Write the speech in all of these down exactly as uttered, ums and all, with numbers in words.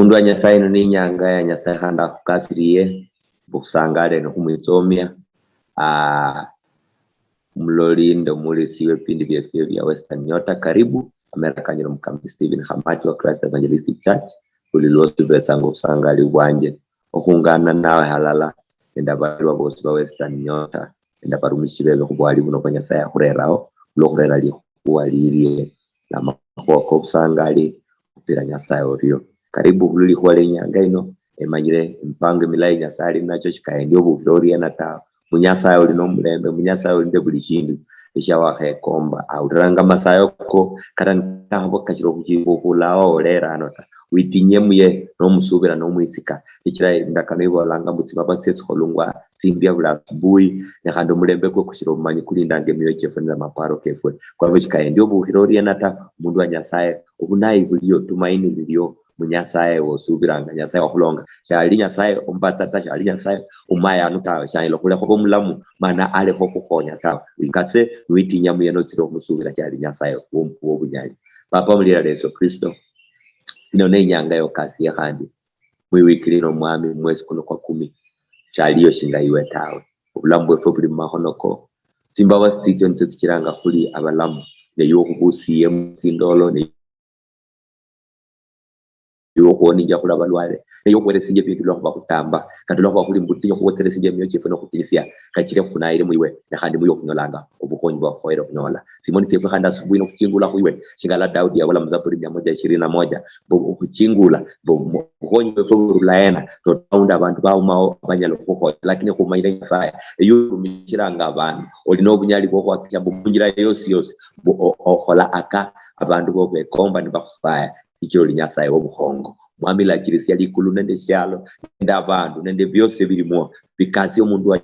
Mundu wa Nyasaye, ino ni inyanga ya Nyasaye khandi akhukasiriye, mbu khusangale nikhumwitsomia. Ah, omuloli nende omulisi webipindi biefio bia Western Nyota, karibu. Amera kanje ni Mukambi Stephen Khamati wa Christ Evangelistic Church, buli lwosi lubetsanga obusangali bwanje okhungana nawe halala nende abalwa bosi ba Western Nyota nende abarumishi bebe khubwali buno bwa Nyasaye akhureraho, olwokhurera likhuwa lilie namakhuwa kobusangali khupira Nyasaye orio. Karibu khulwa likhuwa lienyanga ino, emanyire emipango emilayi Nyasaye ali nacho, shikaendi obukhira oriena tawe. Munyasaye oli nomulembe, Munyasaye oli nende buli shindu eshiawakhekomba. Awuliranga amasayo ko, kata nikakhaba kashira okhuchi-, okhula awo olera ano ta. Witinye muye nomusubira nomwitsika, shichira indakano ibolanga mbu tsibaba tsio tsikholungwa tsimbia buli asubuhi, ne khandi omulembe kwe kushira obumanyi kulindanga emioyo chiefwe nende amaparo kefwe. Kwa hivyo shikaendi obukhira oriena ta, omundu wa Nyasaye, obunayi bulio, tumaini lilio, Munyasaye wosubiranga, Nyasaye wakhulonga. Shali Nyasaye omubatsa ta, shali Nyasaye umayanu tawe, shanyala okhulekha obe omulamu, mana alekha okhukhonya tawe. Wikase, niwitinya muye notsira okhusubira shali Nyasaye wo-, wobunyali. Papa mulira Yesu Kristo, ino ne inyanga yokasie khandi mwiwiki lino Mwami, mwesi kuno kwa kumi, shaliyo shinga iwe tawe. Obulamu bwefwe buli mumakhono ko. Tsimbabasi tsitsio nitsio tsichiranga khuli abalamu, ne iwe okhubusiye mutsindolo, ne iwe okhuwoninjia khuli abalwale, ne iwe okhuweresinjia ebindu lwekhuba khutamba, kata lwekhuba khuli mbutinyu okhuweresinjia emioyo chiefwe nokhutinisia, kachire khunayire muiwe, ne khandi muiwe okhunyolanga obukhonyi bwakhukhoyere okhunyola. Tsimoni tsiefwe khandi asubuhi nokhuchingula khuiwe, shingala Daudi yabola muzaburi mia moja ishirini na moja, mbu okhuchingula, mbu mu-, obukhonyi bwefwe burula hena? Toto aundi abandu baumao banyala okhukhonya, lakini khumanyire Nyasaye, eyo orumishiranga abandu, oli nobunyali bwokhwakikisha mbu munjira yosi yosi, mbu o-, okhola aka abandu bobekomba nibakhusaya, shichira oli Nyasaye wobukhongo. Mwami, lachirisia likulu nende eshialo, nende abandu, nende biosi ebilimwo, bikasie omundu wa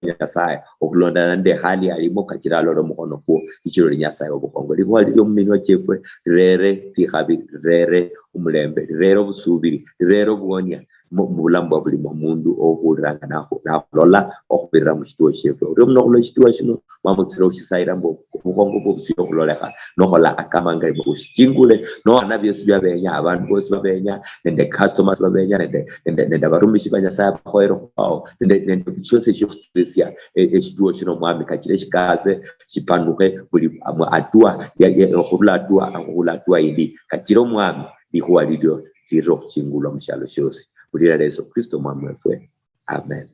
Nyasaye okhulondana nende ehali alimo, kachira alole omukhono kwo, shichira oli Nyasaye wobukhongo. Likhuwa lili omuminwa chiefwe, lirere tsikhabi, lirere omulembe, lirere obusubiri, lirere obuonia mu, mubulamu bwa buli mundu ouhuliranga nakhu-, nakhulola okhubirira mushituo shiefwe. Orio muno khulwa eshituo shino, Mwami, otsire okhusisaira mbu obukhongo bwo butsire okhulolekha, nokhola akamangaibo, oshichingule, nohana biosi bia benya, abandu bosi babenya, nende customers babenya, nende, nende, nende abarumishi ba Nyasaye bakhoyere okhubao, nende, nende buli shiosi eshiokhuchirisia, e-, eshituo shino, Mwami, kachire shikase, shipanukhe, buli, amwa-, hatua, ya, ya, okhurula hatua, okhurula hatua yindi, kachire, Omwami, likhuwa lilio litsirire okhuchingulwa mushialo shiosi. Khulira Yesu Kristo, Omwami wefwe. Amen.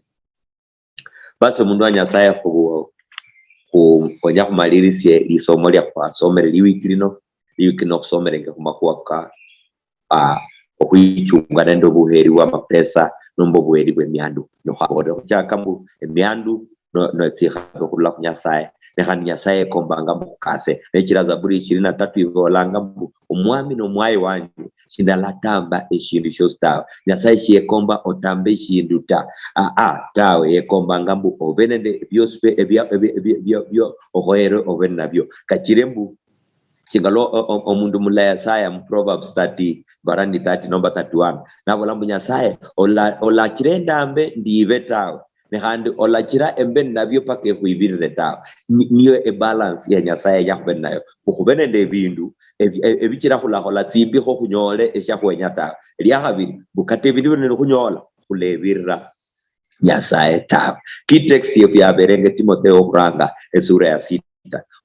Basi omundu wa Nyasaye, khu, khu, khwenya khumalirisie lisomo lia khwasomere liwiki lino. Liwiki lino khusomerenge khumakhuwa ka, ah, okhwichunga nende obuheri bwa mapesa nomba obuheri bwe miandu. Nikhwaboole khuchaka mbu emiandu no, no tsikhabi khurula khu Nyasaye. Ne khandi Nyasaye yekombanga mbu khukase. Nechira Zaburi ishirini na tatu ibolanga mbu, "Omwami nomwayi wanje, shindalatamba eshindu shiosi tawe." Nyasaye shiyekomba otambe eshindu ta. Aa, tawe, yekombanga mbu obe nende biosi pe-, ebia-, ebia-, ebia-, ebia-, ebio okhoyere obe nabio. Kachire mbu, shinga lwa o-, o-, omundu mulayi asaya mu Proverbs thirty, barani thirty nomba thirty-one, nabola mbu, "Nyasaye, ola-, olachire endambe ndibe tawe. Ne khandi olachira embe ninabio paka ekhwibirire tawe." Ni-, niyo ebalance ya Nyasaye yenya khube ninayo. Mbu khube nende ebindu ebi-, e-, ebichira khulakhola tsimbi kho khunyole eshiakhwenya tawe. Elia khabiri, mbu kata ebindu bino nikhunyola, khulebirira Nyasaye tawe. Key text yefu yaberenge Timotheo wokhuranga, esura ya sita.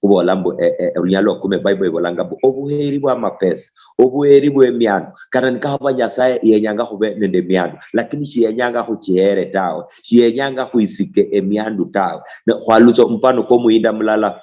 Khubola mbu, e, e, olunyalo lwa kumi, Bible ibolanga mbu obuheri bwa mapesa, obuheri bwe miandu, kata nikakhaba Nyasaye yenyanga khube nende miandu, lakini shiyenyanga khuchihere tawe, shiyenyanga khwisike emiandu tawe. Ne khwalutsa omufano kwa omuyinda mulala,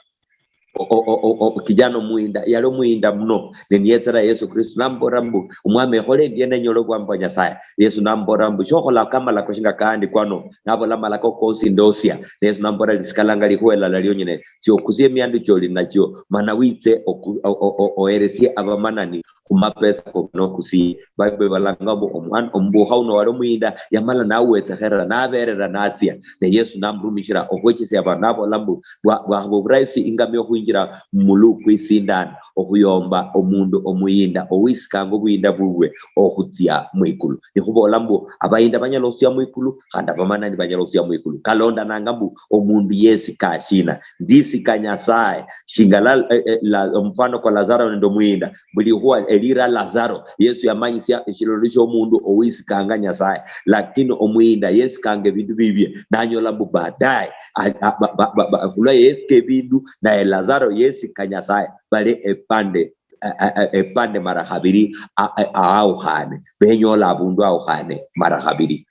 o, o, o, o, o, kijana omuyinda, yali omuyinda muno, ne niyetsera Yesu Kristo, namubolera mbu, "Omwami, ekhole endiena enyole obwami bwa Nyasaye?" Yesu namubolera mbu, "Shokhola kamalako shinga kaandikwa ano?" Nabola, "Amalako kosi ndosia." Ne Yesu namubolera, "Lisikalanga likhuwa elala lionyene, tsia okusie emiandu chioli nachio, mana witse oku-, o-, o-, o-, oheresie abamanani khumapesa kobona okusie." Bible ibolanga mbu omwana, omubukha uno wali omuyinda, yamala nawetsekherera, naberera natsia. Ne Yesu namurumishira okhwechesia abandu, nabola mbu, "Bwa-, bwakhaba oburahisi ingamia okhwinjira mumulu kwesindani okhuyomba omundu omuyinda owisikanga obuyinda bubwe okhutsia mwikulu." Nikhubola mbu abayinda banyala okhutsia mwikulu, khandi abamanani banyala okhutsia mwikulu. kalondananga mbu omundu yesika shina, ndisika Nyasaye. Shingala eh, eh, la, omufano kwa Lazaro nende omuyinda, buli khuwa elira Lazaro, Yesu yamanyisia eshilolo shiomundu owisikanga Nyasaye, lakini omuyinda yesikanga ebindu bibie, nanyola mbu baadaye a- a- ba- ba- ba- ba- khulwa yesika ebindu, naye Lazaro yesika Nyasaye, bali epande a- a- a- epande mara khabiri a- a- aaukhane, benyola abundu aukhane mara khabiri.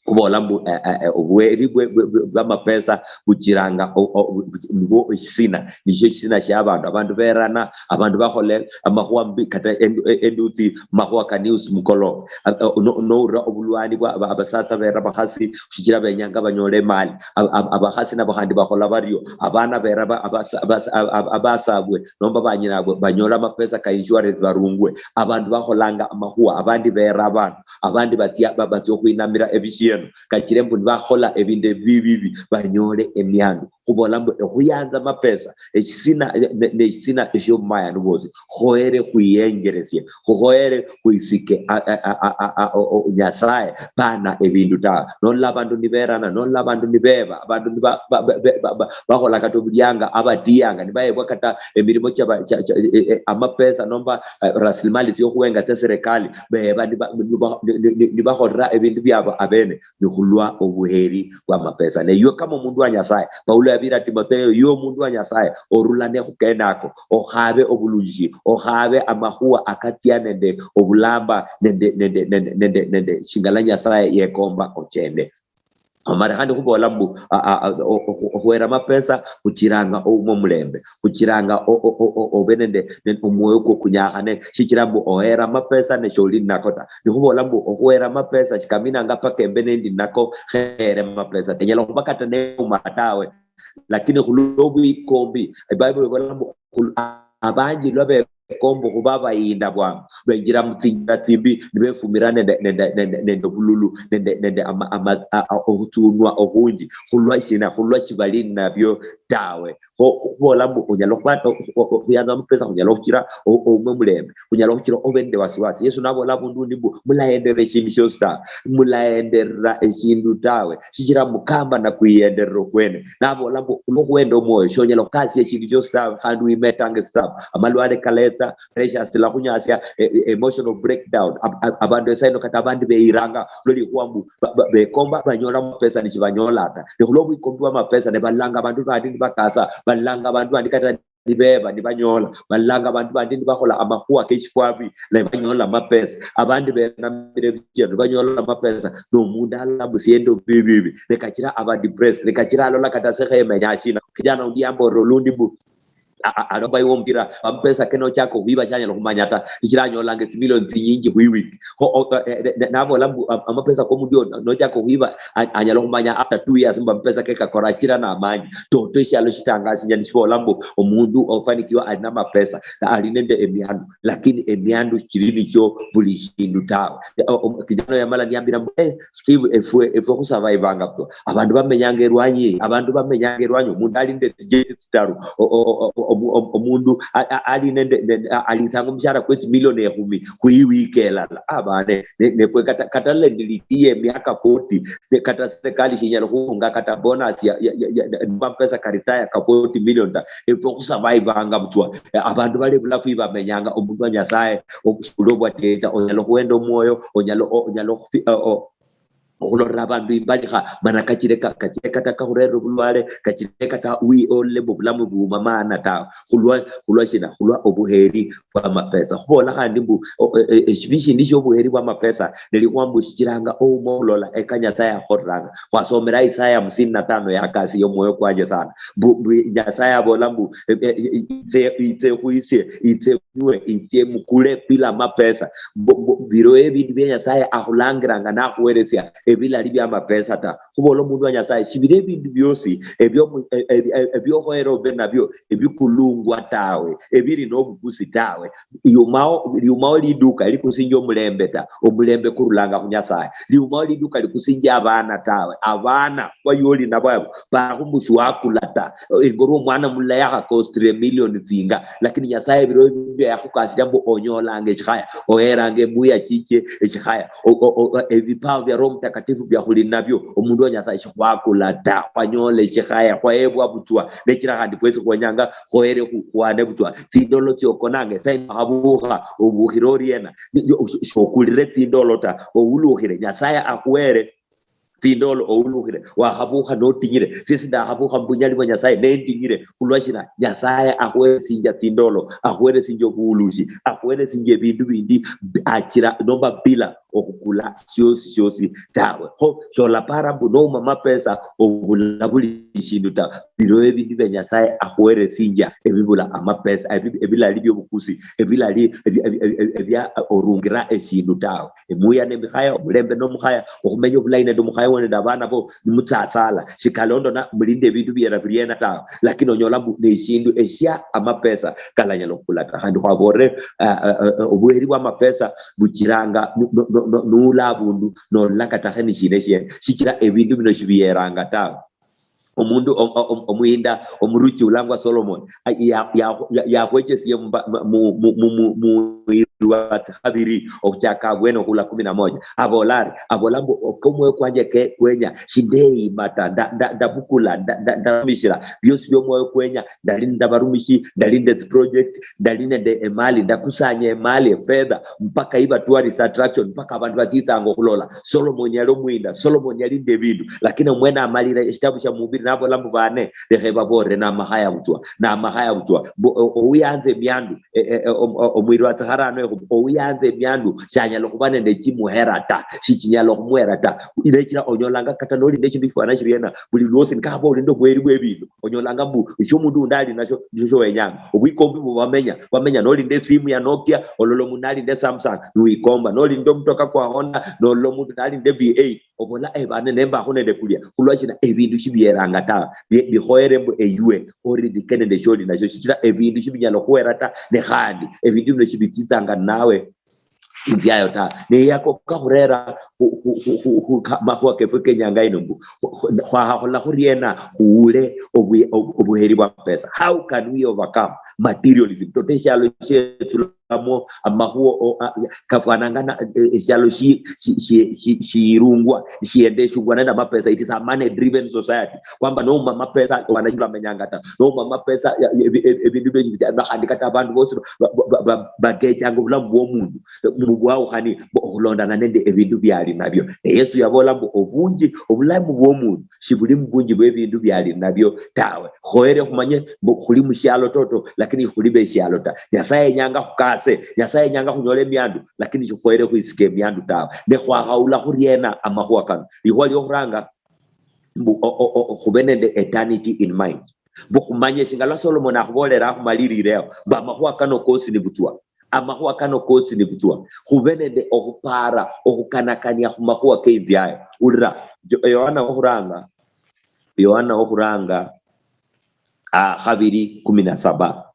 Khubola mbu eh, eh, eh, obuheri bwe- bwe- bwe- bwamapesa buchiranga o- o- nibwo eshisina, nisho eshisina shiabandu. Abandu berana, abandu bakhola amakhuwa mbi, kata endu- e- endutsi makhuwa ka news mukolo. A- a- no- noura obulwani bwa aba- abasatsa bera abakhasi shichira benyanga banyole emali. Ab- ab- abakhasi nabo khandi bakhola bario, abana bera aba- abasa- abasa- ab- ab- abasabwe nomba banyinabwe banyola amapesa ka insurance barungwe. Abandu bakholanga amakhuwa, abandi bera abandu, abandi batsia ba- batsia okhwinamira ebishieno, kachire mbu nibakhola ebindu ebibi bibi banyole emiandu. Khubola mbu okhuyanza amapesa eshisina ne- ne- neshisina eshiomumaya nibosi. Khoere khwiyenjeresie, khukhoere khwisike a- a- a- a- a- a- o- o- Nyasaye pana ebindu tawe. Nolola abandu niberana, nolola abandu nibeba, abandu niba- ba- ba- ba- ba- ba- bakhola kata obulianga, abatiyanga, nibaebwa kata emirimo chia ba- chia- chia- e- e- amapesa nomba eh, rasilimali tsiokhuhenga tsia serikali, beba niba- niba- ni- ni- ni- nibakholera ebindu biabo abene. Nikhulwa obuheri bwamapesa. Ne iwe kama omundu wa Nyasaye, Paulo yabira Timotheo, iwe omundu wa Nyasaye, orulane khukenako, okhabe obulunji, okhabe amakhuwa akatsia nende obulamba nende nende nende nende nende shingala Nyasaye yekomba ochende. Amare khandi khubola mbu a- a- a- o- o- okhuhera amapesa khuchiranga ouma omulembe, khuchiranga o- o- o- o- obe nende nende omwoyo kwokunyakhane, shichira mbu ohera amapesa nesholi ninako ta. Nikhubola mbu okhuhera amapesa shikaminanga paka embe nendi nako, khere amapesa. Enyala khuba kata neuma tawe, lakini khulwa obwikombi, eBible ibola mbu khul- abanji lwa bekomba okhuba abayinda bwangu, benjira mutsinjira tsimbi, nibefumira nende nende nende nende obululu nende nende ama- ama- a- a- okhutsunwa okhunji. Khulwa shina? Khulwa shibali nabio tawe. Kho khubola mbu onyala okhuba o- o- o- okhuyanza amapesa khunyala okhuchira o- oume mulembe, khunyala okhuchira obe nende wasiwasi. Yesu nabola abundu undi mbu mulaenderera eshindu shiosi tawe, mulaenderera eshindu tawe, shichira mukamba na kwiyenderera okwene. Nabola mbu khulwa khuhenda omwoyo shonyala khukasia eshindu shiosi tawe, khandi wimetanga esitabu. Amalwale kaletsa, pressure silakhunyasya, e- e- emotional breakdown. Ab- ab- abandu esaino kata abandi beyiranga lweli khuwa mbu ba- ba- bekomba banyola amapesa nishibanyola ta. Ne khulwa obwikombi bwa amapesa ne balanga abandu bandi nibakasa, balanga abandu bandi kata nibeba nibanyola, balanga abandu bandi nibakhola amakhuwa keshifwabi ne banyola amapesa. Abandi benamira ebichiro nibanyola amapesa, nomundu alabusia endo bibibi, ne kachira aba depressed, ne kachira alola kata sekhemenya shina. Kijana undi yamborera olundi mbu a- a- alomba iwe omupira, amapesa ke nochaka okhwiba shanyala khumanya ta, shichira anyolanga tsimilioni tsinyinji khwiwiki. Kho o- e- e- ne- nabola mbu am- amapesa komundu yo nochaka okhwiba a- anyala khumanya after two years mbu amapesa ke kakora achira namanji. Toto eshialo shitangasinja nishibola mbu omundu ofanikiwa ali namapesa, ali nende emiandu, lakini emiandu chiri nicho buli shindu tawe. O- o- kijana yamala niambira mbu eh, Steve, efwe efwe khusurvivanga butswa, abandu bamenyanga erwanyi, abandu bamenyanga erwanyi, omundu ali nende tsijeti tsitaru, o- o- o- o- omu- omu- omundu a- a- ali nende nende- a- alitsanga omushahara kwetsi milioni ekhumi khwiwiki elala. Abane ne- nefwe kata kata lendilitiye emiaka forty, ne kata serikali shinyala khufunga kata bonus ya ya ya- ya- ya- mapesa karitaya ka forty million ta. Efwe khusurvivanga butswa. Abandu bali bulafu ibamenyanga, omundu wa Nyasaye okhusula obwateta, onyala okhuhenda omwoyo, onyala o- onyala okhufi- o- o- okhulolera abandu imbalikha, mana kachire ka- kachire kata kakhurerera obulwale, kachire kata wiolemo obulamu buuma maana tawe. Khulwa khulwa shina? Khulwa obuheri bwamapesa. Khubola khandi mbu o- e- e- eshibi shindi shiobuheri bwamapesa nilikhuwa mbu shichiranga ouma okhulolera eka Nyasaye akholelanga. Khwasomera Isaya hamsini na tano yakasiya omwoyo kwanje sana. Mbu mbu Nyasaye abola mbu e- e- e- itse itse khwisie, itse iwe itsie mukule bila mapesa. Mbu- mbu- biro ebindu bia Nyasaye akhulangiranga nakhuweresia ebilali bia mapesa ta. Khubola omundu wa Nyasaye, shibira ebindu biosi ebio- e- e- e- ebiokhoyera obe nabio ebikulungwa tawe, ebiri nobukusi tawe. Liumao liumao liduka likusinjia omulembe ta, omulembe kurulanga khu Nyasaye. Liumao liduka likusinjia abana tawe, abana bayoli nabo abo barakhumushiwakula ta. Engorwa omwana mulala yakhakostire emilioni tsinga, lakini Nyasaye ebiro ebyo yakhukasiria mbu onyolanga eshikhaya, oheranga embuya chichie eshikhaya, o- o- o- ebipawo bia Roho Mutakatifu bitakatifu bia khuli nabio, omundu wa Nyasaye shikhwakula ta, khwanyola eshikhaya, khwayebwa butswa. Nechira khandi fwesi khwenyanga khoere khu-, khwane butswa. Tsindolo tsiokonanga, esaino okhabukha, obukhire oriena? Ni-, ni-, sh-, shokulire tsindolo ta, oulukhire. Nyasaye akhuere tsindolo oulukhire, wakhabukha notinyire. Sisi ndakhabukha mubunyali bwa Nyasaye nendinyire. Khulwashina? Nyasaye akhuheresinjia tsindolo, akhuheresinjia obuhulushi, akhuheresinjia ebindu bindi, achira nomba bila okhukula shiosi shiosi tawe. Kho sholapara mbu nouma amapesa obula buli shindu ta. Biloho ebindu bia Nyasaye akhuheresinjia ebibula amapesa, ebi-, ebilali biobukusi, ebilali ebi-, ebi-, ebi-, ebi-, ebia orungira eshindu tawe. Emuya nemikhaya, omulembe nomukhaya, okhumenya obulayi nende omukhaya wo nende abana bo, nimutsatsala. Shikalondona mulinde ebindu biera biriena tawe. Lakini onyola mbu neshindu eshia amapesa kalanyala okhukula ta. Khandi khwabolere, ah, ah, ah, obuheri bwa amapesa buchiranga nu-, nu-, nu-, nu-, nuula abundu, nolola kata khe nishina eshiene. Shichira ebindu bino shibieranga tawe. Omundu om-, om-, omuyinda omuruchi ulangwa Solomon, a-, ya-, ya-, ya-, yakhwechesie mba-, mu, mu, mu, mu, mu Irwatsi khabiri, okhuchaka abwene okhula kumi na moja. Abola ari, abola mbu, "Oke omwoyo kwanje ke-, kwenya, shindeima ta, nda-, nda-, ndabukula, nda-, nda-, ndarumishira, biosi bio omwoyo kwenya, ndali nende abarumishi, ndali nende tsiproject, ndali nende emali, ndakusanya emali, efedha, mpaka ibatwarisa attraction, mpaka abandu batsitsanga okhulola." Solomon yali omuyinda, Solomon yali nende ebindu, lakini omwene amalire eshitabu shia Mhubiri nabola mbu, "Bane, lekha ebabolere, namakhaya butswa, namakhaya butswa." Mbu, o-, ouyanza emiandu, e-, e-, e-, om-, o-, omwirwatsi kharano ekhu, ouyanza emiandu shanyala okhuba nende echimuhera ta, shichinyala okhumuhera ta. Nechira onyolanga kata noli nende eshindu shifwana shiriena, buli lwosi nikaba oli nende obuheri bwebindu, onyolanga mbu eshio omundu undi ali nasho, nisho shiowenyanga. Obwikombi bubamenya, bamenya. Noli nende esimu ya Nokia, olola omundu nali nende Samsung, niwikomba. Noli nende omutoka kwa Honda, nolola omundu nali nende V eight, obola, "Eh, bane, nembakho nende kulia." Khulwashina? Ebindu shibieranga ta. Bi-, bikhoyere mbu eywe oridhike nende shioli nasho, shichira ebindu shibinyala okhuhera ta, ne khandi ebindu bino shibitsitsanga nawe inziayo ta. Ne yako kakhurera khu, khu, khu, khu, khu ka-, makhuwa kefwe kenyanga ino mbu, khu, khu, khwahakhola khuriena khuule obwi-, ob-, obuheri bwa pesa? How can we overcome materialism? Toto eshialo shietsulamo amakhuwa o-, a-, kafwananga na, e-, eshialo shi-, shi-, shi-, shi-, shiirungwa, shiendeshungwa nende amapesa. It is a money driven society. Kwamba nouma amapesa, abana shibamenyanga ta. Nouma amapesa, ya, ya, ebi-, ebi-, ebindu biosi bitsia, khandi kata abandu bosi ba-, ba-, ba-, ba-, bagechanga obulamu bwomundu mubwaukhani bu-, okhulondana nende ebindu biali nabio. Ne Yesu yabola mbu obunji, obulamu bwomundu shibuli mubunji bwebindu biali nabio tawe. Khoere khumanye mbu khuli mushialo toto, lakini khuli beshialo ta. Nyasaye yenyanga khukase, Nyasaye yenyanga khunyole emiandu, lakini shikhoere khwisika emiandu tawe. Ne khwakhaula khuriena amakhuwa kano? Likhuwa liokhuranga, mbu o-, o-, o-, khube nende eternity in mind. Mbu khumanye shinga lwa Solomon akhubolera akhumalirireho, mbu amakhuwa kano kosi ni butswa. Amakhuwa kano kosi ni butswa. Khube nende okhupara, okhukanakania khumakhuwa keinziayo. Ulira, Jo-, Yohana wokhuranga, Yohana wokhuranga, ah, khabiri kumi na saba.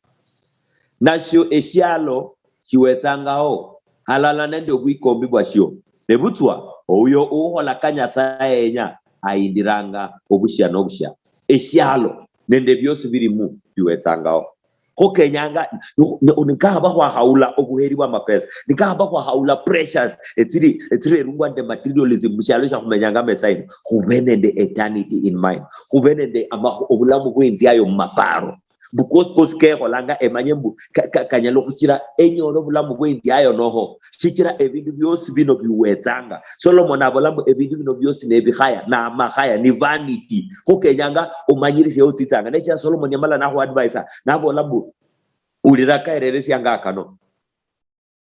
Nashio eshialo shiwetsangaho halala nende obwikombi bwashio, nebutswa ouyo uukhola ka Nyasaye yenya ayindiranga obushia nobushia. Eshialo nende biosi birimu biwetsangaho. Kho kenyanga, ni-, ni-, nikakhaba khwakhaula obuheri bwa mapesa, nikakhaba khwakhaula pressures etsiri, etsirerungwa nende materialism mushialo shia khumenyangamo esaino, khube nende eternity in mind, khube nende amakhu-, obulamu bweinziayo mumaparo. Mbu kosi kosi kekholanga emanye mbu ka-, ka-, kanyala okhuchira enyole obulamu bweinziayo noho. Shichira ebindu biosi bino biwetsanga. Solomon abola mbu ebindu bino biosi nebikhaya, namakhaya, ni vanity. Kho kenyanga omanyirisie otsitsanga. Nechira Solomon yamala nakhu advise, nabola mbu, "Ulira akahereresianga akano.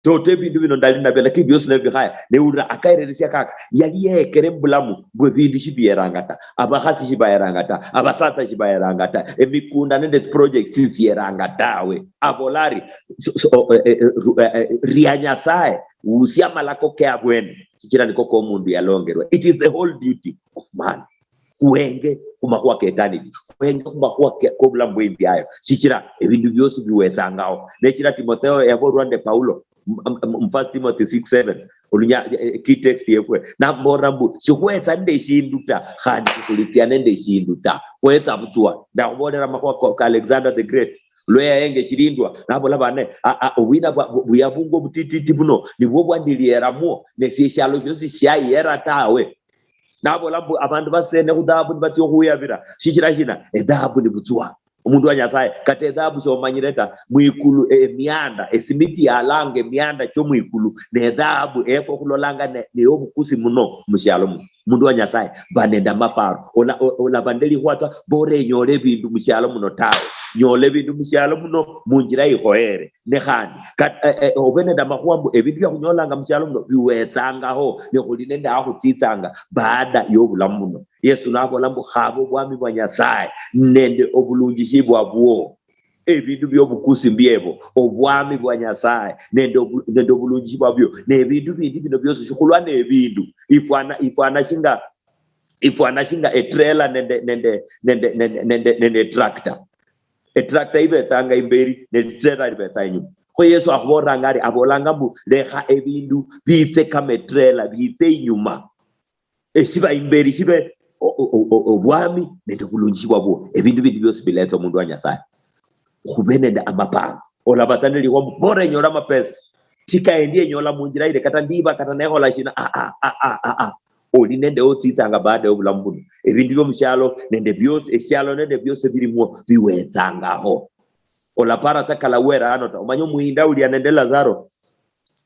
Toto ebindu bino ndali nabio, lakini biosi nabio bikhaya." Ne ulira akahereresia kaka, yali yekere mubulamu mbwe ebindu shibieranga ta, abakhasi shibaheranga ta, abasatsa shibaheranga ta, emikunda nende tsiprojects tsitsieranga tawe. Abola ari, so, so, eh, eh, eh, ru-, eh, eh, ria Nyasaye, wusia amalako ke abwene, shichira niko komundu yalongerwa. It is the whole duty of man. Khuhenge khumakhuwa ke eternity, khuhenge khumakhuwa ke-, kobulamu bweinziayo, shichira ebindu biosi biwetsangaho. Nechira Timotheo yabolwa nende Paulo, m-, m-, m-, First Timothy six seven, olunya-, eh, key text yefwe, nabola mbu, "Shikhwetsa nende eshindu ta, khandi shikhulitsia nende eshindu ta." Khwetsa butswa. Ndakhubolera amakhuwa ko-, ka Alexander the Great. Lwe yahenga eshilindwa, nabola, "Bane, a, a, obwina bwa, bu-, buyabungu obutititi buno, nibwo bwandilieramwo, ne sie eshialo shiosi shiayera tawe." Nabola mbu abandu basene khu dhahabu nibatsia okhuyabira. Shichira shina? Edhahabu ni butswa. Omundu wa Nyasaye, kata edhahabu shomanyire ta, mwikulu, e-, emianda, esimiti yalanga emianda chio mwikulu, ne edhahabu efwe khulolanga ne, neyobukusi muno mushialo muno. Mundu wa Nyasaye, ba nende amaparo. Ola-, o-, olaba nende likhwatwa, bora enyole ebindu mushialo muno tawe. Nyola ebindu mushialo muno munjira ikhoyere. Ne khandi, kat-, eh, eh, obe nende amakhuwa mbu ebindu bia khunyolanga mushialo muno biwetsangaho, ne khuli nende akhutsitsanga baada yobulamu buno. Yesu nabola mbu, "Khaba obwami bwa Nyasaye nende obulunjishi bwabwo." Ebindu biobukusi mbiebo, obwami bwa Nyasaye nende obu-, nende obulunjishi bwabwo, nebindu bindi bino biosi shikhulwa nebindu. Ifwana, ifwana shinga, ifwana shinga etrailer nende, nende, nende, nende, nende, nende tractor. Etractor ibetsanga imberi, ne trailer libetsa inyuma. Kho Yesu akhubolanga ari, abolanga mbu, "Lekha ebindu biitse kama etrailer, biitse inyuma." Eshiba imberi shibe o-, o-, o-, o-, obwami nende obulunjishi bwabwo. Ebindu bindi biosi biletsa omundu wa Nyasaye. Khube nende amapanga. Olabatsa nelikhwa mbu, "Bora enyola amapesa." Shika endi enyola munjira ile, kata ndiba, kata nekhola shina. Ah, ah, ah, ah, ah, ah. Oli nende otsitsanga baada yobulamu buno. Ebindu biomushialo nende biosi, eshialo nende biosi bilimwo biwetsangaho. Olapara tsa kalawera ano ta. Omanye omuyinda ulia nende Lazaro.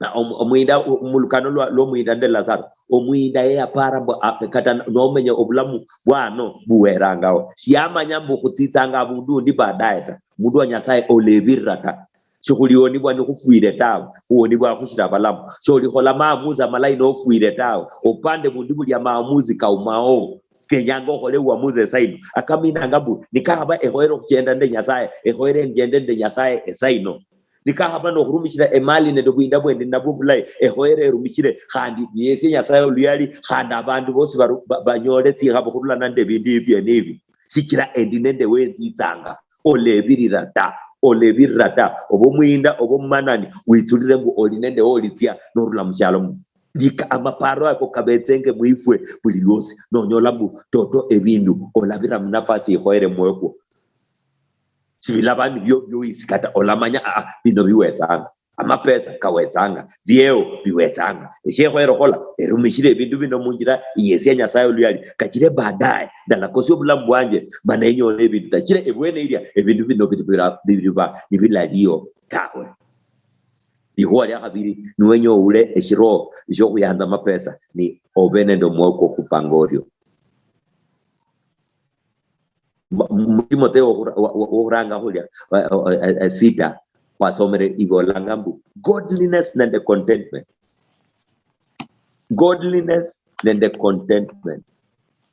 Na om-, omuyinda u-, mulukano lwa, lwomuyinda nende Lazaro. Omuyinda yeyapara mbu, a, kata n-, nomenya obulamu bwano buwerangaho. Shiyamanya mbu khutsitsanga abundu undi baadaye ta. Mundu wa Nyasaye olebirira ta. Shikhuliwonibwa nikhufwire tawe. Khuwonibwa khushira abalamu. Sholikhola maamuzi amalayi nofwire tawe. Opande bundi bulia maamuzi kaumao. Kenyanga okhole uamuzi esaino. Akaminanga mbu, nikakhaba ekhoyere okhuchenda nende Nyasaye, ekhoyere enjende nende Nyasaye esaino. Nikakhaba nokhurumishira emali nende obuyinda bwendi nabwo bulayi, ekhoyere erumishire, khandi yesie Nyasaye oluyali, khandi abandu bosi baru-, ba-, banyole tsikhabo khurulana nende ebindu ebi biene ebi. Sichira endi nende wenzitsanga. Olebirira ta, olebirira ta. Oba omuyinda, oba omumanani, witsulire mbu oli nende wolitsia norula mushialo muno. Lika amaparo ako kabetsenge mwifwe buli lwosi. Nonyola mbu toto ebindu olabira munafasi ikhoyere mwoyo kwo. Sibilaba nibio bioisi kata olamanya, ah, ah, bino biwetsanga. Amapesa kawetsanga, bieo biwetsanga. Eshiekhoyere okhola, erumishire ebindu bino munjira iyesia Nyasaye oluyali. Kachire baadaye, ndalakosia obulamu bwanje, mana enyole ebindu. Kachire ebwene ilia, ebindu bino biri-, bira-, biriba nibilalio tawe. Likhuwa lia khabiri, niwenya oule eshiroho eshiokhuyanda amapesa, ni obe nende omwoyo kwokhupanga orio. Mu, mu Timotheo wokhura-, wo-, wo-, wokhuranga khulia, eh, eh, eh, eh, sita, khwasomere ibolanga mbu, godliness nende contentment. Godliness nende contentment.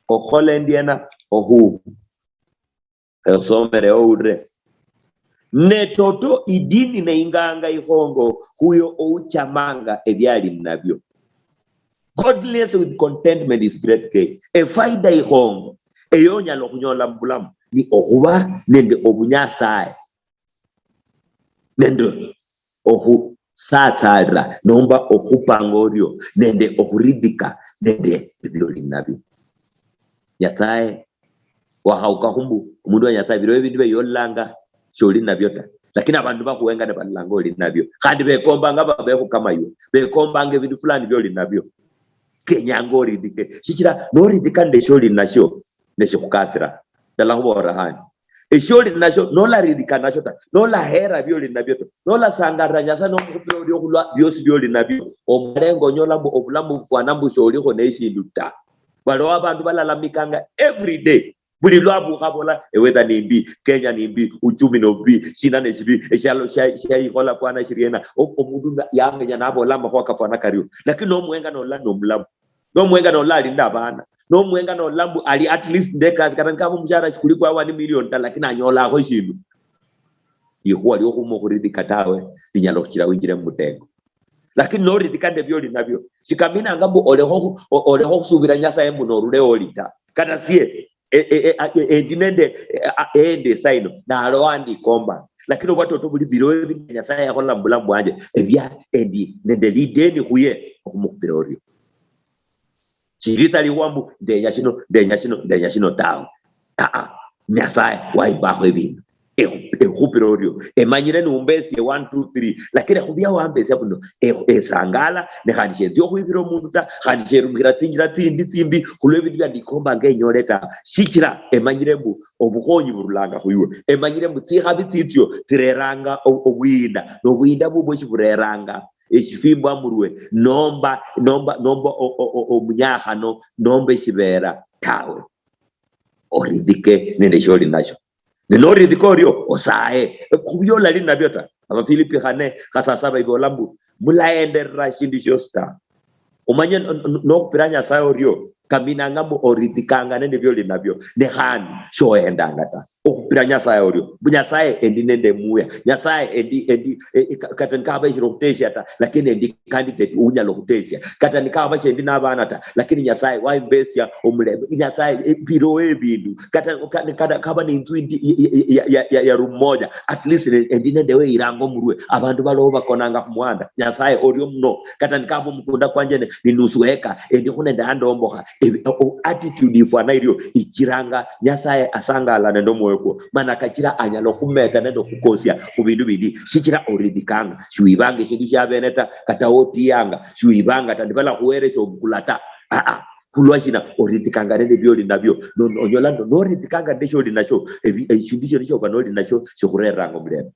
Okhola endiena ohu. Osomere oulire. Ne toto idini neinganga ikhongo khuyo ouchamanga ebiali ninabio. Godliness with contentment is great gain. Efaida ikhongo eyo onyala okhunyola mubulamu ni okhuba nende obunyasaye nende okhusatsalira nomba okhupanga orio nende okhuridhika nende ebioli ninabio. Nyasaye wakhauka khumbu, omundu wa Nyasaye, bilowo ebindu bia yololanga sholi ninabio ta, lakini abandu bakhuhenga nibalolanga oli ninabio, khandi bekombanga babeho kama iwe, bekombanga ebindu fulani bioli ninabio. Kenyanga oridhike, shichira noridhika nende shioli ninashio, neshikhukasira. Ndala khuboolera khandi, eshioli ninashio nolaridhika nasho ta, nolahera bioli ninabio ta, nolasangalira Nyasaye nomukhupira orio khulwa biosi bioli ninabio, omalengo onyola mbu obulamu bufwana mbu sholikho neshindu ta. Baliwo abandu balalamikanga every day. Buli lwabukha bola, "Ewetha nimbi, Kenya nimbi, uchumi nobubi, shina neshibi, eshialo shia-, shiaikhola kwana shiriena." O-, omundu nga yamenya nabola amakhuwa kafwana kario. Lakini nomuhenga nolola nomulamu. Nomuhenga nolola ali nende abana. Nomuhenga nolola mbu ali at least nende ekasi, kata nikaba omushahara shikuli kwa one million ta, lakini anyolakho shindu. Likhuwa liokhuma okhuridhika tawe, linyala okhuchira winjire mumutengo. Lakini noridhika nende bioli nabio, shikaminanga mbu olekha okhu-, o-, olekha okhusubira Nyasaye mbu norule oli ta. Kata sie, e-, e-, e-, a-, e-, endi nende, e-, a-, endi esaino, nalowa ndikombanga. Lakini obwatoto buli bilowo ebindi Nyasaye yakhola mubulamu bwanje, ebia endi nende lideni khuye okhumukhupira orio. Shilitsa likhuwa mbu, "Ndenya shino, ndenya shino, ndenya shino," tawe. Aa, Nyasaye wayimbakho ebindu. Ekhu-, ekhupira orio. Emanyire niumbesie one, two, three, lakini khubia wambesia buno, e- esangala, ne khandi shenzi okhwibira omundu ta, khandi sherumikira tsinjira tsindi tsimbi khulwa ebindu bia ndikombanga enyole ta. Shichira emanyire mbu obukhonyi burulanga khwiwe. Emanyire mbu tsikhabi tsitsio tsireranga o- obwinda, nobwinda bubwo shibureranga eshifimbo amurwe, nomba, nomba, nomba o- o- o- omunyakhano, nomba eshibera tawe. Oridhike nende shioli nasho. Ne noridhika orio, osaye khubio olali nabio ta. Abafilipi khane khasasaba ibola mbu, mulaenderera shindu shiosi ta. Omanye n- n- nokhupira Nyasaye orio, kaminanga mbu oridhikanga nende bioli nabio, ne khandi shohendanga ta. Okhupira Nyasaye orio, mbu Nyasaye endi nende muya, Nyasaye endi, endi, e- e- ka- kata nikaba eshiri okhutesia ta, lakini endi candidate unyala okhutesia. Kata nikaba shendi nabana ta, lakini Nyasaye waimbesya omulembe. Nyasaye, eh, biroho ebindu. Kata, kata, kata kaba ninzu indi ya, ya, ya, ya, ya room moja, at least ne- endi nende weiranga omurwe. Abandu baloho bakonanga khumuhanda. Nyasaye orio muno. Kata nikaba omukunda kwanje ne- ni nusu eka, endi khunende andombokha. Ebi- o- o- attitude ifwana irio ichiranga Nyasaye asangala nende omwoyo kwo. Mana kachira anyala okhumeta nende okhukosia khubindu bindi. Shichira oridhikanga. Shiwibanga eshindu shia bene ta, kata otiyanga, shiwibanga ta, nibalakhuweresha obukula ta. Aa, khulwa shina? Oridhikanga nende bioli nabio. No- no- onyola no- noridhikanga nende shioli nasho, ebi- eshindu shiosi shioba noli nasho shikhureranga omulembe.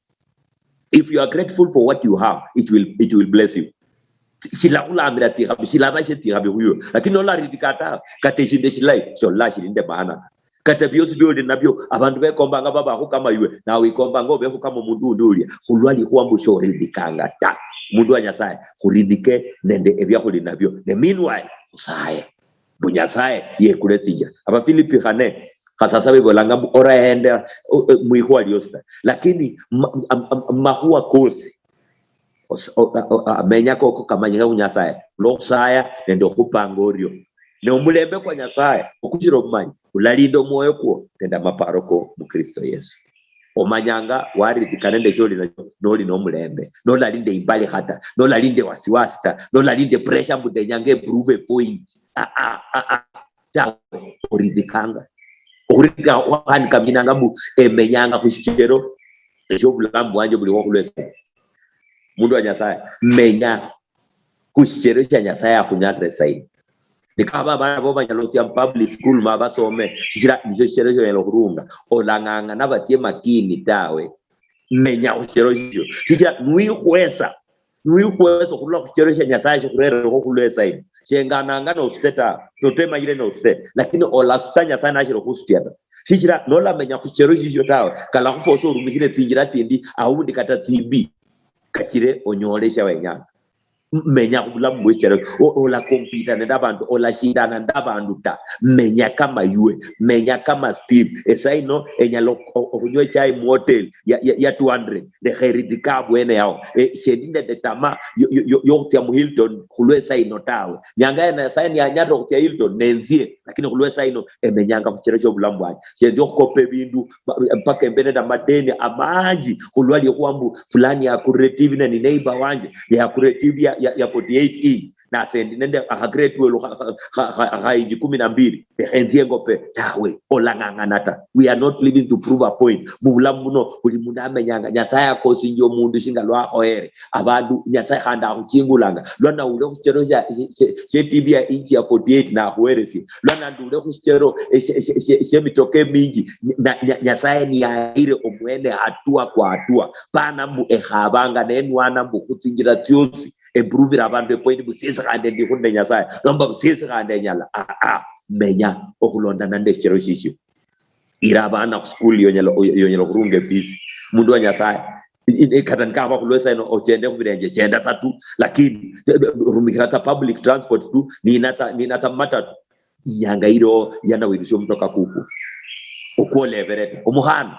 If you are grateful for what you have, it will, it will bless you. Shilakhulamira tsikhabi, shilaba shie tsikhabi khuyo. Lakini nolaridhika ta, kata eshindu eshilayi sholola shili nende maana ta. Kata biosi bioli nabio, abandu bekombanga babakho kama iwe, nawe wikombanga obekho kama omundu undi ulia, khulwa likhuwa mbu shoridhikanga ta. Mundu wa Nyasaye, khuridhike nende ebiakhuli nabio. Ne meanwhile, khusaye. Mbu Nyasaye yekule tsinjira. Abafilipi khane, khasasa bebolanga mbu orahenda o- o- mwikhuwa liosi ta. Lakini ma- am- am- makhuwa kosi, os- o- o- o- amenya koko kamanyika khu Nyasaye, lwokhusaya nende okhupanga orio. Ne omulembe kwa Nyasaye okushira obumanyi, ulalinda omwoyo kwo nende amaparo ko mu Kristo Yesu. Omanyanga waridhika nende shioli nasho noli nomulembe, nolali nde imbalikha ta, nolali nde wasiwasi ta, nolali nde pressure mbu ndenyanga improve point. Ah, ah, ah, ah. Tawe, oridhikanga. Okhurika khwani kaminanga mbu emenyanga khushichero eshiobulamu bwanje buliwo khulwa esaino. Mundu wa Nyasaye, menya khushichero shia Nyasaye akhunyalira esaino. Nikaba abana bo banyala okhutsia mu public school ma basome, shichira nisho shichero shionyala okhurunga. Olang'ang'ana batsie makini tawe. Menya khushichero shishio. Shichira niwikhwesa, niwikhwesa okhurula khushichero shia Nyasaye shikhurererekho khulwa esaino, shengananga nosute ta, toto emanyire nosute, lakini olasuta Nyasaye nashiri okhusutia ta. Shichira nolamenya khushichero shishio tawe, kalakhufosa orumikhire tsinjira tsindi, aundi kata tsimbi, kachire onyole shia wenyanga. M- menya khubulamu bweshichere, o- olakompita nende abandu, olashindana nende abandu ta. Menya kama iwe, menya kama Steve. Esaino enyala ok- o- okhunywa echai muhotel ya, ya, ya two hundred, lekha eridhika abwene yao. E, shendi nende tama yo- yo- yo- yokhutsia mu Hilton khulwa esaino tawe. Nyanga ya Nyasaye niyanyalira okhutsia Hilton, nenzie, lakini khulwa esaino emenyanga khuchira shiobulamu bwanje. Shenzi okhukopa ebindu ma- mpaka embe nende amadeni amanji khulwa likhuwa mbu fulani yakurire T V ne ni neighbor wanje, yakurire T V ya, ya, ya forty-eight inch, nase ndi nende akha grade twelve kha, kha, kha, kha, kha inji kumi na mbili, lekha enzie engope. Tawe, olang'ang'ana ta. We are not living to prove a point. Mubulamu buno buli mundu amenyanga. Nyasaye akosinjia omundu shinga lwakhoyere. Abandu Nyasaye khandi akhuchingulanga. Lwa nawule khuchero shia, shia, shia T V ya inchi ya forty-eight nakhuweresie. Lwa nandule khuchero, eh, shia, shia, shia, shia mitoka eminji. Na, nya, Nyasaye niyayire omwene hatua kwa hatua. Pana mbu ekhabanga nenwana mbu khutsinjira tsiosi. Emprovira abandu epoint mbu siesi khandi ndi khunde Nyasaye. Nomba mbu siesi khandi enyala. Ah, ah. Menya okhulondana nende shichero shishio. Ira abana khusikuli yonyala, yonyala okhurunga efisi. Mundu wa Nyasaye, i- i- kata nikaba khulwa esaino ochende khubirenje, chenda tatu, lakini, eh, rumikira tsa public transport tu, nina tsa, nina tsa matatu. Inyanga iliho yana wirusia omutoka kukwo. Okwo olebere ta. Omukhana,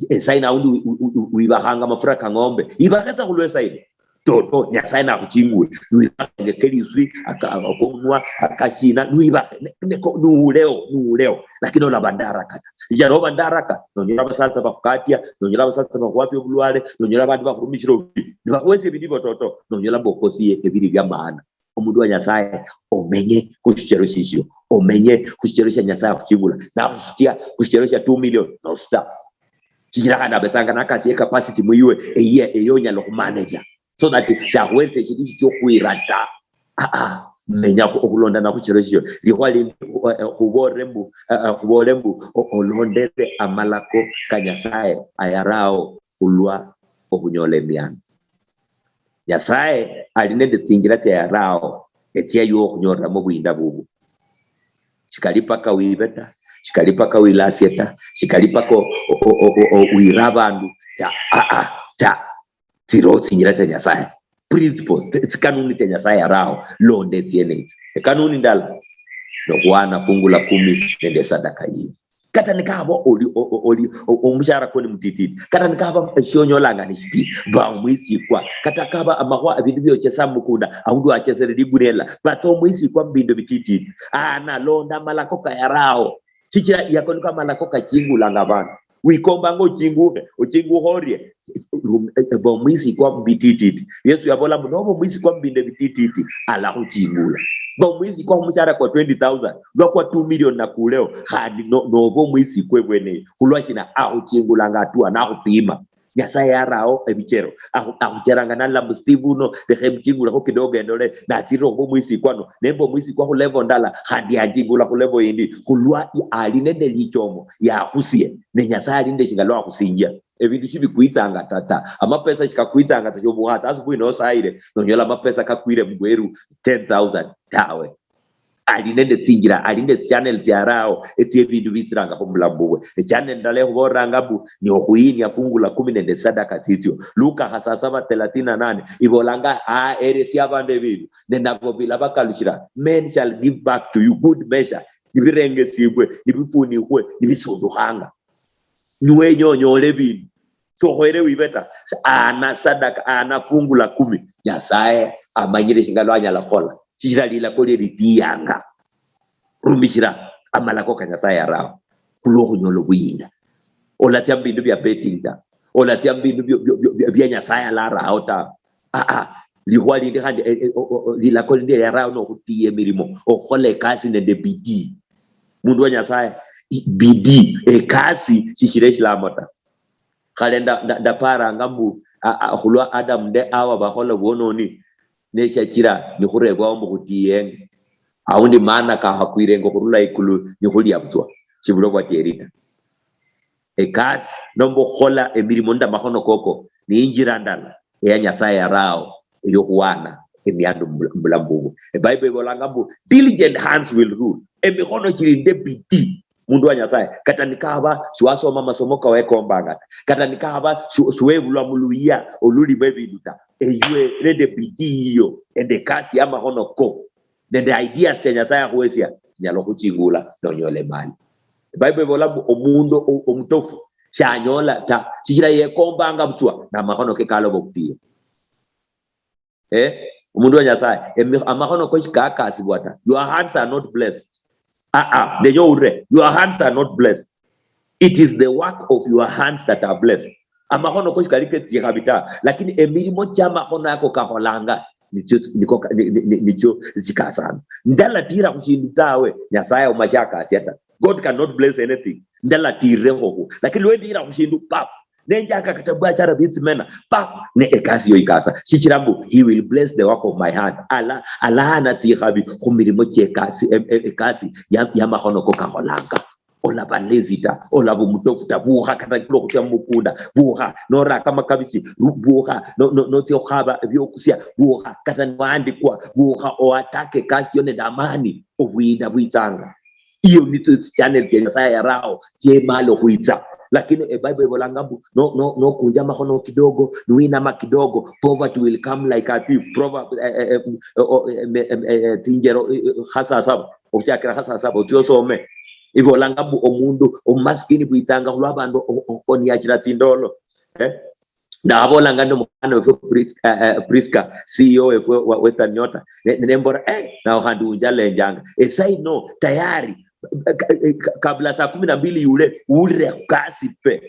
esaino aundi wi- wi- wi- wibakhanga amafura kang'ombe. Ibakhetsa khulwa esaino. Toto, Nyasaye nakhuchingule. Nwibakhenge keliswi, aka- akomunwa, akashina, nwibakhe, ne- ne- ko- nuuleo, nuuleo. Lakini olaba ndaraka ta. Ija noba ndaraka, nonyola abasatsa bakhukatia, nonyola abasatsa bakhuwafia obulwale, nonyola abandu bakhurumishira obubi, nibakhuwesia ebindu ebio toto, nonyola mbu okosie ebili bia maana. Omundu wa Nyasaye, omenye khushichero shishio, omenye khushichero shia Nyasaye akhuchingula, nakhusutia khushichero shia two million, nosuta. Shichira khandi abetsanga nakasiye capacity muiwe, eyiye eyo onyala okhumaneja, so that shakhuwesa eshindu shichia okhwira ta. Aa, menya khu- okhulondana khuchiro shio. Likhwa lindi, eh, eh, khubolere mbu, eh, eh, khubolere mbu o- olondere amalako ka Nyasaye ayarao khulwa okhunyola emiano. Nyasaye ali nende tsinjira tsiayarao etsia iwe okhunyoleramo obuyinda bubwo. Shikali paka wibe ta, shikali paka wilasie ta, shikali paka o- o- o- o- wire abandu ta. Aa, ta. Tsiro tsinjira tsia Nyasaye, principles, tsi- tsikanuni tsia Nyasaye arao, londe tsiene itsio. Ekanuni ndala, nokhwana fungu la kumi nende esadaka yiyo. Kata nikaba oli o- o- oli o- omushahara kwo ni mutititi, kata nikaba eshionyolanga ni shiti, ba omwisikwa. Kata kaba amakhwa ebindu biochesa mumukunda, aundi wachesere ligurela, batsa omwisikwa mubindu bitititi. Ana londa amalako kayarao, shichira yako niko amalako kachingulanga abandu. Wikombanga ochingukhe, ochingukhe orie? Ba omwisikwa mubitititi. Yesu yabola mbu noba omwisikwa mubindu ebitititi, alakhuchingula. Ba omwisikwa khumushahara kwa twenty thousand, lwa kwa two million nakuleo, khandi no- noba omwisikwa ebweneyo. Khulwa shina? Akhuchingulanga atua, nakhupima. Nyasaye yarao ebichero, akhu- akhucheranga nalola mbu Steve uno, lekha emuchingulekho kidogo endole, natsirire okhuba omwisikwa no, nemba omwisikwa khu level ndala, khandi yanjingula khu level yindi, khulwa i- ali nende lichomo, yakhusie. Ne Nyasaye ali nende shinga lwakhusinjia. Ebindu shibikwitsanga ta, ta. Amapesa shikakwitsanga ta, shobukhatsa asubuhi nosayire, nonyola amapesa kakwire mubweru ten thousand tawe. Ali nende tsinjira, ali nende tsichannel tsiarao etsie ebindu bitsiranga khumulamu bubwe. Echannel ndala ekhubolanga mbu ni okhuyinia fungu la kumi nende sadaka tsitsio. Luka khasasaba thelathini na nane ibolanga, "Aa, eresia abandu ebindu, ne nabo bila bakalushira. Men shall give back to you good measure, nibirengesibwe, nibifunikhwe, nibisundukhanga." Niwenya onyole ebindu, shokhoyere wibe ta. Ana sadaka, ana fungu la kumi. Nyasaye amanyire shinga lwanyala khukhola. Shichira lilako lie litiyanga. Rumishira amalako ka Nyasaye arao khulwo khunyola obuyinda. Olatsia mubindu bia betting ta. Olatsia mubindu bio- bio- bio- bio- bia Nyasaye alarao ta. Aa, likhuwa lindi khandi, eh, eh, o- o- o- lilako lindi yarao nokhutiya emirimo, okhukhola ekasi nende bidii. Mundu wa Nyasaye, i- bidii, ekasi shishira eshilamo ta. Khale nda- nda- ndaparanga mbu a- a- khulwa Adamu nde Hawa bakhola obwononi, neshachira nikhurebwao mbu khutiyenge. Aundi mana kakhakwirenge khurula ikulu nikhulia butswa, shibula obwatieri ta. Ekasi nomba okhukhola emirimo nende amakhono koko ni injira ndala eya Nyasaye yarao eyokhuwana emiandu mubula- mubulamu bubwo. Ebible ibolanga mbu diligent hands will rule. Emikhono chili nende bidii. Mundu wa Nyasaye, kata nikaba shiwasoma amasomo kawekombanga ta, kata nikaba shi- shiwebulwa muluyia olulimo ebindu ta, eywe nende bidii yiyo nende ekasi yamakhono ko nende ideas tsia Nyasaye akhuhesia, tsinyala okhuchingula nonyola emali. Bible ibola mbu omundu o- omutofu shanyola ta, shichira yekombanga butswa namakhono ke kaloba okutiya. Eh? Omundu wa Nyasaye, emi- amakhono ko shikakasibwa ta. Your hands are not blessed. Ah, ah, ndenyo ure. Your hands are not blessed. It is the work of your hands that are blessed. Amakhono ko shikali ketsikhabi ta, lakini emirimo chia amakhono ako kakholanga nicho niko ka- ni- ni- ni- nicho zikasana. Ndalatira khushindu tawe, Nyasaye omashakasia ta. God cannot bless anything. Ndalatirire khokhu, lakini lwendira khushindu pap, nenjaka kata biashara bitsimena pap, ne ekasi yo ikasa. Shichira mbu he will bless the work of my hand. Ala alahana tsikhabi khumirimo chiekasi, em- em- ekasi ya- yamakhono ko kakholanga. Olaba lazy ta, olaba omutofu ta, bukha kata nikula okhutsya mumukunda, bukha noraka amakabichi, ru- bukha no- no- notsia okhukhaba ebyokusia, bukha kata niwandikwa, bukha oatake ekasi yo nende amani, obuyinda bwitsanga. Iyo nitsio tsichannel tsia Nyasaye yarao tsiemala okhwitsa. Lakini ebible ibolanga mbu no- no- nokunja amakhono kidogo, niwinama kidogo, poverty will come like a thief. Proverb, eh, eh, eh, oh, eh, me- eh, eh, tsinjero, eh, eh, khasasaba. Okhuchakira khasasaba otsie osome. Ibolanga mbu omundu omumasikini bwitsanga khulwa abandu o- o- oniachira tsindolo. Eh? Nabolanga nende omukhana wefwe Pris- eh, eh, Prisca, C E O wefwe wa Western Nyota. Ne- ne- nembora, eh, nawe khandi unjalenjanga. Esaino tayari, eh, ka- eh, ka- kabla saa kumi na mbili yule, ulire khukasi pe.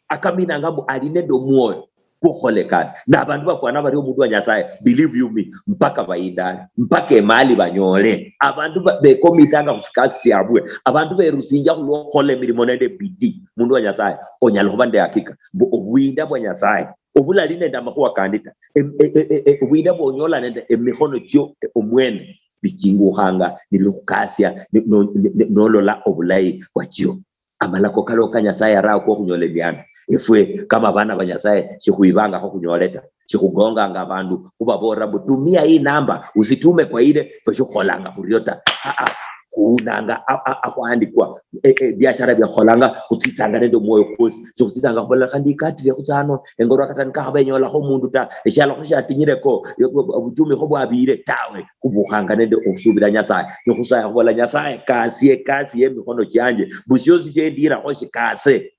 Akaminanga mbu ali nende omwoyo. kukhola ekasi. Nabandu bafwana bari omundu wa Nyasaye, believe you me, mpaka bayindale, mpaka emali banyole. Abandu ba- bekomitanga khuchikasi chiabwe, abandu berusinjia khulwa khukhola emirimo nende bidii. Mundu wa Nyasaye, onyala khuba nende hakika mbu obuyinda bwa Nyasaye obulali nende amakhuwa kandi ta. Em- e- e- e- e- obuyinda bwonyola nende emikhono chio, e- omwene bichingukhanga nilikhukasia ni- no- ni- ni- nolola obulayi bwachio. Amalako kaliho ka Nyasaye araho kokhunyola emianda. Efwe kama abana ba Nyasaye, shikhwibangakho khunyole ta. Shikhugonganga abandu khubabolera mbu, "Tumia hii namba, usitume kwa ile," fwe shikhukholanga khurio ta. Aa, khuunanga a- a- akhwandikwa. E- e- biashara biakhukholanga, khutsitsanga nende omwoyo kwosi. Shikhutsitsanga khubola, "Khandi ikatire khutsa ano, engorwa kata nikakhaba enyolakho omundu ta, eshialo kho shiatinyireko, yo- yo- obuchumi kho bwabire," tawe. Khubukhanga nende okhusubira Nyasaye. Nikhusaya khubola, "Nyasaye, kasie ekasi yemikhono chianje, mbu shiosi shiendirakho shikase."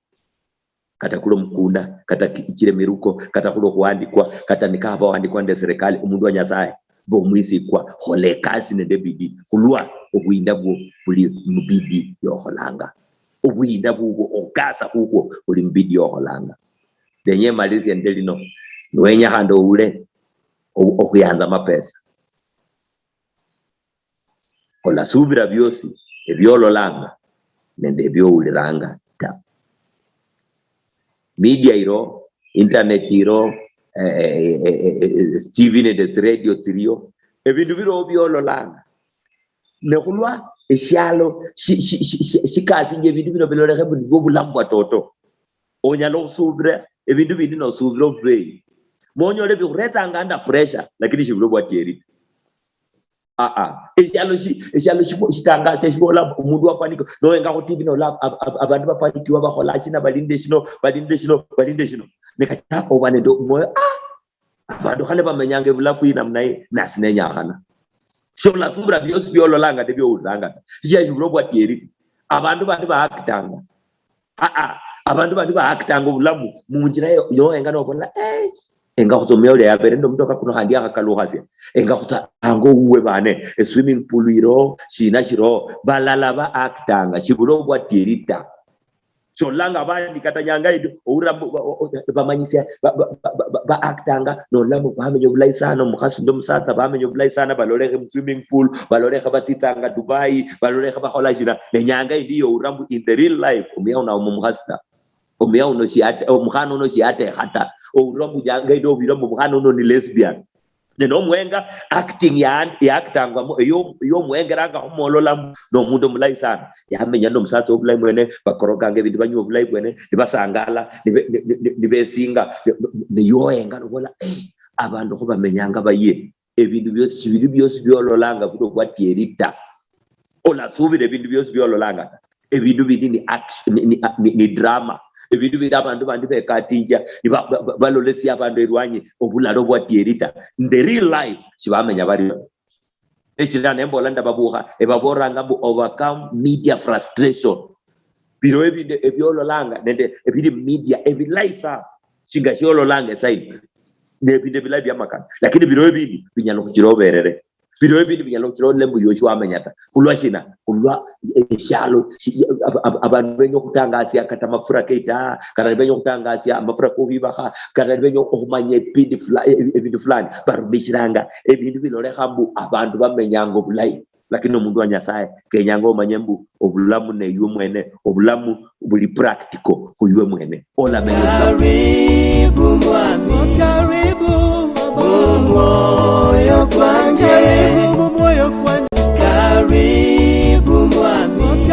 Kata kuli omukunda, kata ki- chile miruko, kata khuli okhuandikwa, kata nikaba wandikwa nende serikali, omundu wa Nyasaye, mba omwisikwa, khola ekasi nende bidii, khulwa obuyinda bwo buli mubidii yokholanga. Obuyinda bubwo, okhukasa khukwo buli mubidii yokholanga. Ndenya emalisia nende lino, niwenya khandi oule o- okhuyanza amapesa, olasubira biosi ebiololanga nende ebiouliranga ta. Media iro, internet iro, eh, eh, eh, eh, eh, T V nende tsiradio tsirio, ebindu biro biololanga. Nekhulwa eshialo shi- shi- shi- shi- shikasinjia ebindu bino bilolekhe mbu nibwo bulamu bwa toto, onyala okhusubira ebindu bindi nosubira obubeyi, monyole bikhuretanga under pressure, lakini shibula obwatieri. Aa, eshialo shi- eshialo shibo- shitangasia shibola omundu wafanikiwa, noenga khu T V nola ab- ab- abandu bafanikiwa bakhola shina, balinde shino, balinde shino, balinde shino. Nekachira oba nende omwoyo, ah, abandu khale bamenyanga ebulafu hii namna hii, nasi nenyakhana. Sholasubira biosi biololanga nende biouliranga ta. Shichira shibula obwatieri. Abandu bandi baaktanga. Aa, abandu bandi baaktanga obulamu munjira yo- yoenga nobola, "Eh, enga khutsa omuya ulia yabere nende omutoka kuno khandi yakhakalukhasya. Enga khutsa ango uwe bane, eswimming pool iro, shina shiro." Balala baaktanga, shibula obwatieri ta. Sholanga abandi kata nyanga indi oura mu- o- o- bamanyisia ba- ba- ba- ba- ba- baaktanga, nolamu bamenya obulayi sana, omukhasi nende omusatsa bamenya obulayi sana, balolekhe mu swimming pool, balolekhe batsitsanga Dubai, balolekhe bakhola shina. Ne nyanga indi youra mbu in the real life, omuya uno auma omukhasi ta. Omuya uno shiate- omukhana uno shiatekha ta. Oura mbu nyanga indi obira mbu omukhana uno ni lesbian. Ne nomuhenga acting ya- yaactangwamo eyo- eyomuhengeranga khumwolola mbu nomundu omulayi sana, yamenya nomusatsa obulayi mwene, bakorokanga ebindu banywa obulayi bwene, nibasangala, nibe- ni- ni- ni- nibesinga, ni- ni- niyohenga nobola, "Eh, abandu khubamenyanga baye." Ebindu biosi shibili biosi biololanga buli obwatieri ta. Olasubira ebindu biosi biololanga ta. Ebindu bindi ni action, ni, ni, ni, ni drama. Ebindu bindi abandu bandi bekatinjia, niba- ba- ba- balolesia abandu erwanyi obulalo bwatieri ta. In the real life, shibamenya bario. Echira nembola ndababukha, ebaboranga mbu overcome media frustration. Biro ebinde ebiololanga nende ebiri media ebilayi sana, shinga shiololanga esaidi. Nebinde bilayi biamakana. Lakini biro ebindi binyala khuchira oberere. Biro ebindi binyala khuchira olole mbu yoshi wamenya ta. Khulwa shina? Khulwa eshialo shi- ab- ab- abandu benya okhutangasia kata amafura keita, kata nibenya okhutangasia amafura kokhwibakha, kata nibenya okhumanya ebindi fula- e- ebindu fulani, barumishiranga ebindu bilolekha mbu abandu bamenyanga obulayi. Lakini omundu wa Nyasaye kenyanga omanye mbu obulamu neywe mwene, obulamu buli practical khuywe mwene. Olamenya obulamu. Karibu mwami, karibu.